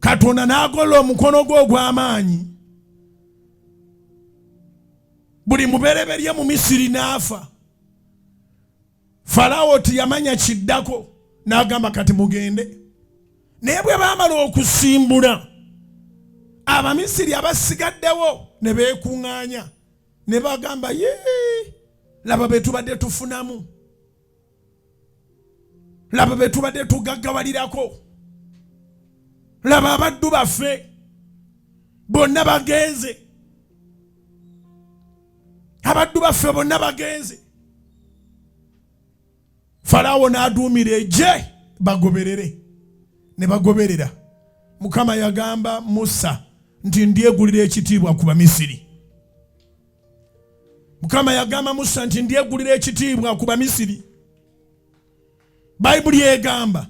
Katonda n'agolola omukono gwe ogw'amaanyi, buli mubereberye mu Misiri n'afa. Falaawo teyamanya kiddako, n'agamba kati mugende. Naye bwe baamala okusimbula, Abamisiri abasigaddewo ne beekuŋŋaanya ne bagamba, yee, laba be tubadde tufunamu, laba be tubadde tugaggawalirako, laba abaddu baffe bonna bagenze, abaddu baffe bonna bagenze. Falaawo n'aduumira eggye bagoberere, ne bagoberera. Mukama yagamba Musa nti ndyegulira ekitiibwa ku Bamisiri. Mukama yagamba Musa nti ndyegulira ekitiibwa ku Bamisiri. Bayibuli egamba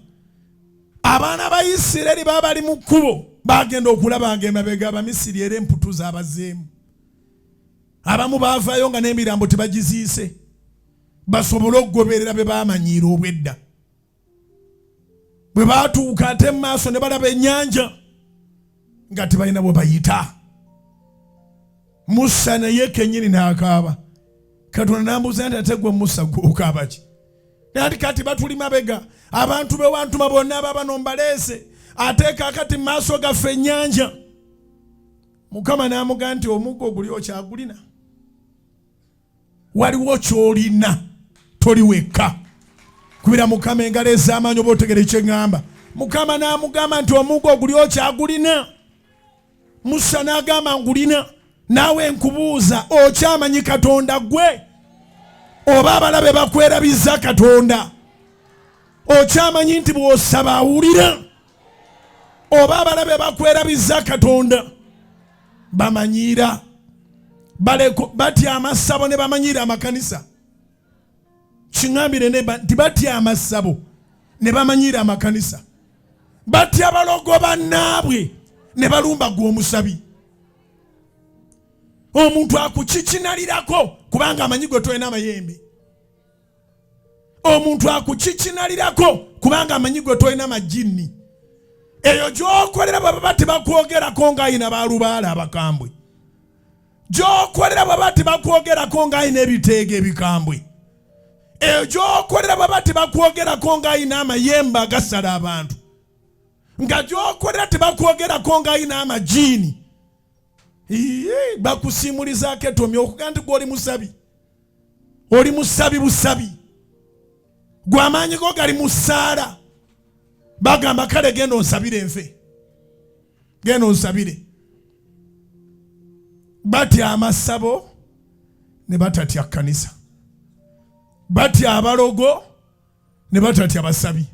abaana ba Isirayiri baba bali mu kkubo, bagenda okulaba nga emabega Abamisiri era emputu zabazeemu. Abamu baavayo nga n'emirambo tebagiziise, basobole okugoberera be baamanyiira obwedda. Bwe baatuuka ate mu maaso ne balaba ennyanja nga tebalina bwe bayita. Musa naye kennyini n'akaaba. Katonda n'ambuuza nti ate gwe Musa gwe okaaba ki? Nati kati batuli mabega, abantu be wantuma bonna ababano mbaleese, ate kaakati mu maaso gaffe ennyanja. Mukama n'amugamba nti omuggo guli okyagulina? Waliwo ky'olina, toli wekka. Kubira Mukama engalo ez'amaanyi oba otegere kye ŋŋamba. Mukama n'amugamba nti omuggo guli okyagulina? Musa n'agamba ngulina. Naawe nkubuuza, okyamanyi Katonda gwe oba abalabe bakwerabiza Katonda? Okyamanyi nti bw'osaba awulira oba abalabe bakwerabiza Katonda? Bamanyiira, batya amasabo ne bamanyiira amakanisa. Kiŋambire nti batya amasabo ne bamanyiira amakanisa, batya balogo bannaabwe ne balumba gwe omusabi. Omuntu akukikinalirako kubanga amanyi gwe tolina amayembe. Omuntu akukikinalirako kubanga amanyi gwe tolina majinni. Eyo gy'okolera bwebaba tebakwogerako ng'ayina balubaale abakambwe, gy'okolera bwebaba tebakwogerako ng'ayina ebiteego ebikambwe, eyo gy'okolera bwebaba tebakwogerako ng'ayina amayembe agasala abantu, nga gy'okolera tebakwogerako ng'ayina amajiini, bakusiimulizaako etomi okuga nti gwe oli musabi, oli musabi busabi, gwe amaanyi go gali mu ssaala. Bagamba kale genda onsabire nfe, genda onsabire. Batya amasabo ne batatya kkanisa, batya abalogo ne batatya basabi.